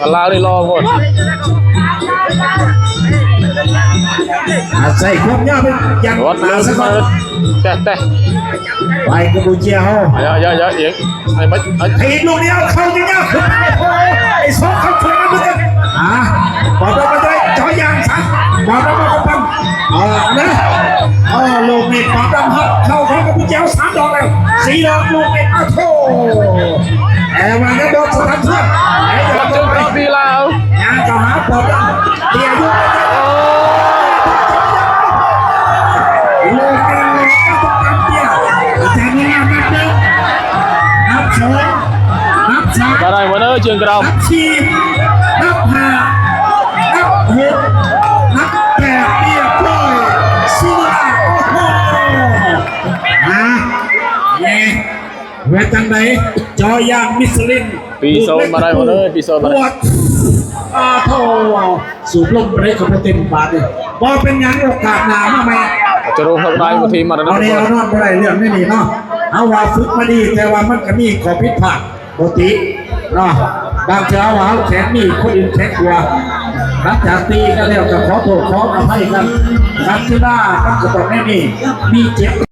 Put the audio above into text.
ບາລາວນີ້ຫຼໍ່ໂພດ ອາໄສຄວາມຍາວໄປຍັງ ວັດ ໜ້າ ເລີຍ ສະກ່ອນ ແຕະແຕະ ໄປກັມພູເຈຍເຮົາ ເຍາະໆໆ ອີກ ໄອ້ບັດ ໄອ້ ໄອ້ລູກນີ້ເອົາເຂົ້າຍາວໆ ໂອ້ຍ ໄອ້ສອງເຂົ້າຊ່ວຍນຳເພິ່ນ ອ່າ ບອລອອກມາໄດ້ ເຈາະຢາງຊະ ບອລອອກມາປັນ ເອີ ນະ ເອີ ລູກນີ້ປາດຳຮັບເຂົ້າຂອງກັມພູເຈຍສາມດອກແລ້ວ ສີ່ດອກ ລູກນີ້ ອ້າໂທ້ ແຕ່ວ່າຍັງບໍ່ສະທ້ານເທື່ອ ຍັງຈະເຂົ້າໄປ ຍັງຈະຫາປອບດຳ ເຕະຢູ່ ໂອ້ ເລີຍເປັນລູກກຳເຕະ ແຕ່ນີ້ນັບໜຶ່ງ ນັບສອງ ນັບສາມ ບໍ່ໄດ້ບໍ່ເດີ ເຈີງກຣາວ ນັບສີ່ ນັບຫ້າ ນັບຫົກ ນັບແປດ ຮຽບຮ້ອຍ ຊິໂນລາ ໂອ້ໂຫ ມາ ແມ່ ວ່າຈັ່ງໃດ ເຈາະຢາງມິຊລິນ ປີໂຊນມາໄດ້ບໍ່ເດີ ປີໂຊນມາໄດ້ ປວດ ອາໂທ ສູບລົມໄປໄດ້ກໍບໍ່ເຕັມບາດນີ້ ບໍ່ເປັນຫຍັງ ໂອກາດໜ້າມາໃໝ່ ຈະລົງເທົ່າໃດບໍ່ທີມມາໄດ້ ເອົາແນ່ເອົານອນບໍ່ໄດ້ເລື່ອງນີ້ເນາະ. ເຮົາວ່າຝຶກມາດີ ແຕ່ວ່າມັນກໍມີຂໍ້ຜິດພາດ ບໍ່ຕິເນາະ. ບາງເທື່ອເຮົາວ່າເຮົາແຂງດີ ຄົນອື່ນແຂງກວ່າ. ຫຼັງຈາກຕີກັນແລ້ວກໍຂໍໂທດຂໍອະໄພກັນ. ນັກກິລາມັນກໍຕ້ອງແນວນີ້ ມີເຈັບ